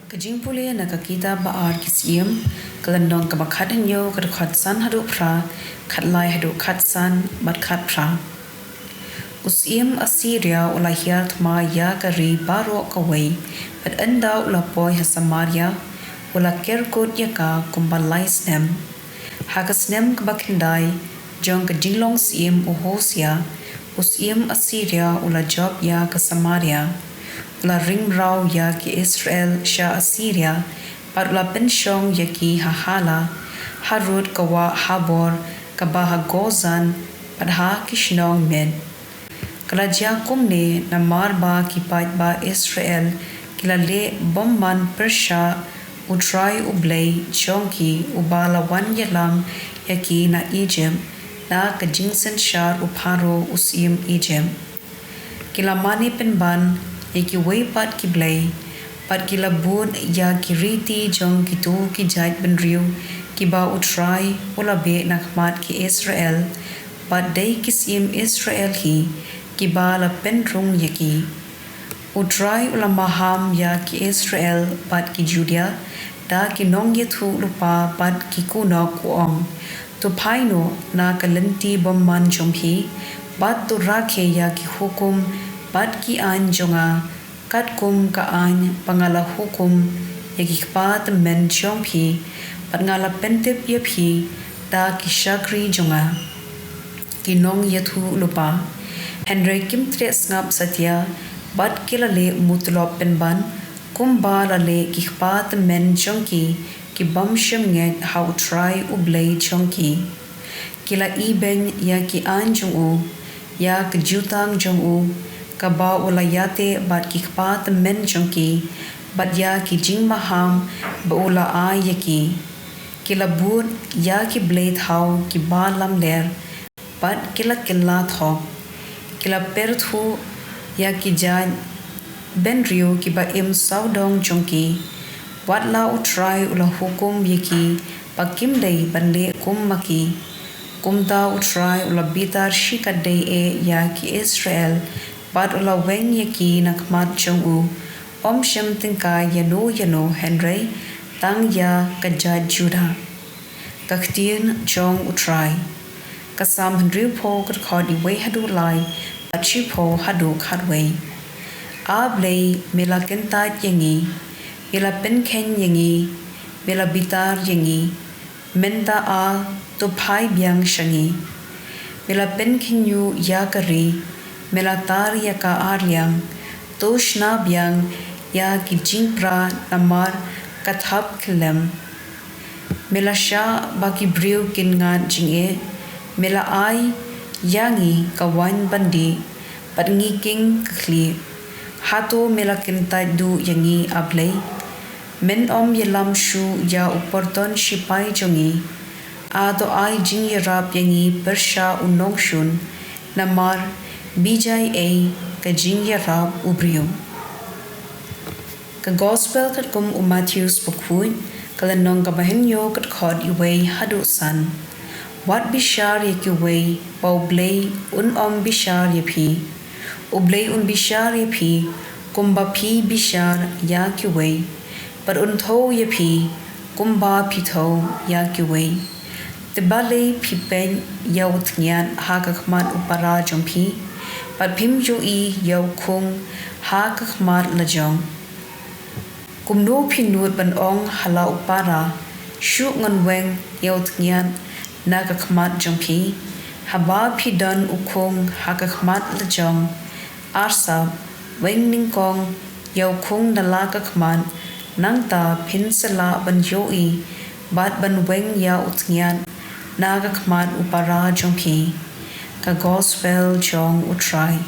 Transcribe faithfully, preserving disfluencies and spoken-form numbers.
Ka jingpule na ka kitab ba ar ki Syiem, ka lynnong kaba khathynñiew, ka dkhot san haduh phra, khatlai haduh khatsan, bad khatphra. U syiem Assyria u la hiar thma ïa ka ri baroh kawei, bad ynda u la poi ha Samaria, u la ker kut ïa ka kumba lai snem. Ha ka snem kaba khyndai jong ka jinglong syiem u Hosea, u syiem Assyria u la jop ïa ka Samaria. U la ring mraw ïa ki Israel sha Assyria, bad u la pynshong ïa ki ha Hala, harud ka wah Habor, kaba ha Gozan, bad ha ki shnong Medes. Ka la jia kumne namar ba ki paid ba Israel ki la leh bymman pyrshah U Trai U Blei jong ki, uba la wan ïalam ïa ki na Ijipt, na ka jingsynshar u Pharaoh u syiem Ijipt. Ki la mane pynban ïa kiwei pat ki blei, bad ki la bud ïa ki riti jong kito ki jaid bynriew kiba U Trai u la beh na khmat ki Israel, bad dei ki syiem Israel hi kiba la pynrung ïa ki. U Trai u la maham ïa ki Israel bad ki Judah, da ki nongïathuhlypa bad ki kynnoh, u ong: To phai noh na ka lynti bymman jong phi, bad to rakhe ïa ki hukum bad ki aiñ jong nga, katkum ka aiñ ba nga la hukum ïa ki kpa tymmen jong phi, bad nga la pyntip ïa phi da ki shakri jong nga, ki nongïathuhlypa. Hynrei kim treh sngap satia, bad ki la leh mutlop pynban kumba la leh ki kpa tymmen jong ki, ki bym shym ngeit ha U Trai U Blei jong ki. Ki la ibeiñ ïa ki aiñ jong u, ïa ka jutang jong u, kaba u la ïateh bad ki kpa tymmen jong ki, bad ïa ki jingmaham ba u la ai ïa ki. Ki la bud ïa ki blei thaw kiba lamler, bad ki la kylla thok. Ki la pyrthuh ïa ki jaid bynriew kiba im sawdong jong ki. Wat la U Trai u la hukum ïa ki ba kim dei ban leh kum ma ki. Kumta U Trai u la bitar shikatdei eh ïa ki Israel, bad u la weng ïa ki na khmat jong u. Um shym tyngkai ïano ïano, hynrei tang ïa ka jaid Judah. Ka ktien jong U Trai. Ka Salm hynriewphew, ka dkhot wei haduh lai, bad shiphew haduh khatwei. A Blei, me la kyntait ïa ngi, me la pynkheiñ ïa ngi, me la bitar ïa ngi. Mynta a, to phai biang sha ngi. Me la pynkhynñiuh ïa ka ri, me la tar ïa ka arliang. To shna biang ïa ki jingpra namar ka thap khyllem. Me la shah ba ki briew kin ngat jingeh. Me la ai ïa ngi ka waiñ ban dih, bad ngi king ka khlieh. Hato me la kyntait duh ïa ngi, A Blei? Men ym ïalam shuh ïa u pyrton shipai jong ngi. A to ai jingïarap ïa ngi pyrshah u nongshun, namar bijai ei ka jingïarap u briew. Ka Gospel katkum u Mathaios bakhuid, ka lynnong kaba hynñiew, ka dkhot wei haduh san. Wat bishar ïa kiwei, ba U Blei un ym bishar ïa phi. U Blei un bishar ïa phi kumba phi bishar ïa kiwei, bad un thew ïa phi kumba phi thew ïa kiwei. Te balei phi peit ïa u tngiat ha ka khmat u para jong phi, bad phim ïohi ïa u khung ha ka khmat lajong? Kumno phi nud ban ong ha la u para, shu ngan weng ïa u tngiat na ka khmat jong phi, haba phi don u khung ha ka khmat lajong? Arsap, weng nyngkong ïa u khung na la ka khmat, nangta phin sa lah ban ïohi bad ban weng ïa u tngiat na ka khmat u para jong phi. Ka Gospel jong U Trai.